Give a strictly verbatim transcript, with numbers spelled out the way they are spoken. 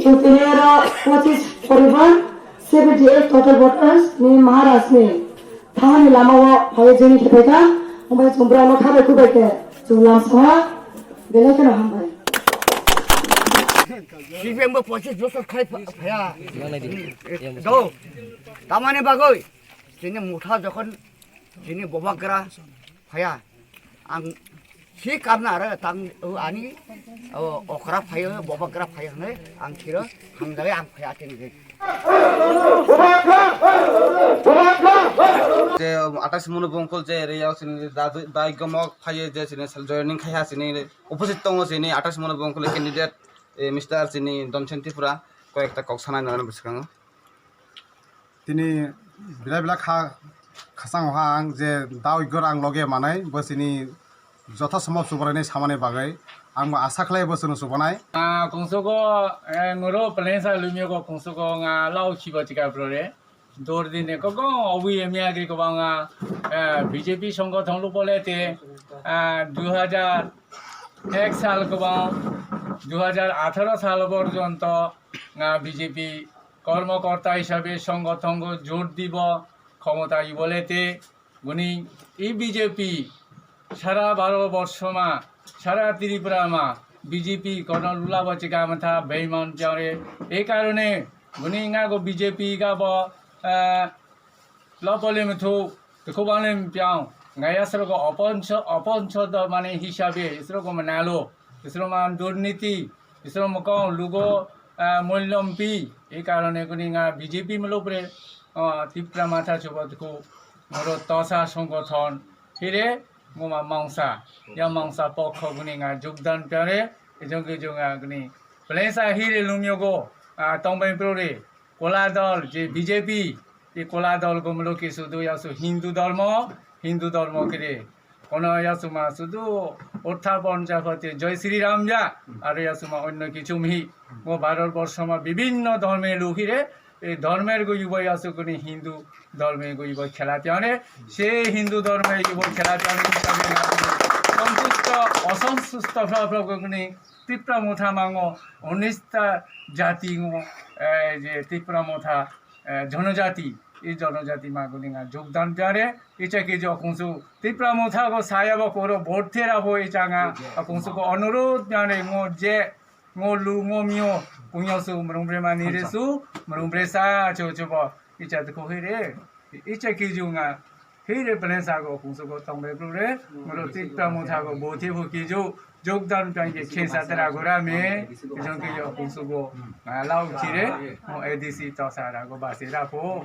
Tini oro pochiswng poribar, seventy eight total voters ni Maharaj ni thani lama o phai jeni khipai kha, umbai chwng borok no khabai khubai khe chwng lam saha, belai kheno hambai. C P M bo pochiswng bosor khai pha-, phaya. Do, tamani bagwi chini motha jokhon chini bobagra phaya, ang si kamna aro tang, o ani, o okra phayo, bobagra phayo hwnwi ang thiro, hamjagwi ang phaya chini. Je atais munu bongkol je area sini dai gomok phaye je sini joining khai ha sini opposite tongo sini atais munu bongkol candidate, eh, Mister sini Donsen Tripura koi ekta kok sanai nana bwskango. Tini bila bila kha khasang ha ang je dao igor ang loge manai bo sini jotha somob subarai ni samani bagwi ang bo asa khlai bo chwng subanai. Ah, kungsugo, eh, ngoro Plainsa lumio go kungsugo nga lau chiba chika prore. Dor dine ko go owi emi agi ko banga, eh, B J P songothon lu bole te, ah, dui hajar ek sal ko bang, dui hajar atharo sal porjonto nga B J P কর্মকর্তা হিসাবে সংগঠনগো জোর দিব, ক্ষমতা ইবলেতে গুনি ই বিজেপি সারা ভারতবর্ষ মা, সারা ত্রিপুরা মা বিজেপি কোন লুলাবাচি গামথা বেইমান জরে। এই কারণে গুনি ইঙাগো বিজেপি গাবো, আহ, lopole muthu, tukhubang le mpiang, ngaya srogo oponso, oponso do mane hisabe, srogo manalo, srogo man durniti, srogo mokong lugo, ah, moilompi, ei karone kuni nga B J P mulopre, ah, Tipra Motha chubo tukhu, moro tosa songothon, hire, moma mangsa, ya mangsa pokho kuni nga jogdan pyare, ejong kejong nga kuni, Plainsa hire lumyogo, ah, tongbai prore, Kola dol je B J P, e kola dol gomlo ke sudu yasu Hindu dormo, Hindu dormo kere. Kono yasuma sudu Uttha Ponchapati Jai Shri Ram ya, aro yasuma onno kichu mhi. Mo Bharat borshoma bibhinno dhorme luhire, e dhormer goyubo yasu kuni Hindu dhorme goyubo khela tiane, se Hindu dhorme yubo khela tiane hisabe na. Santusto, asantusto phla phla gogni Tipra Motha mango, onista jati ngo, eh, je Tipra Motha, eh, jonojati, i jonojati maguni nga jogdan jare, icha ki jo kungsu Tipra Motha go saya bo koro vote thera bo icha nga, a kungsu ko onurud jare ngo je, ngo lu, ngo mio, kungyo su, mrung bre mani re su, mrung bre sa, cho cho bo, icha ko hire, icha ki ju nga, Hei re Plainsa go kungsugo tongbai bru re, moro Tipra Motha go bo the bo kijo, jogdan tang ke khensa tera go rame, jong ke yo kungsugo, ah, lau chire, mo A D C tosa ra go base ra po.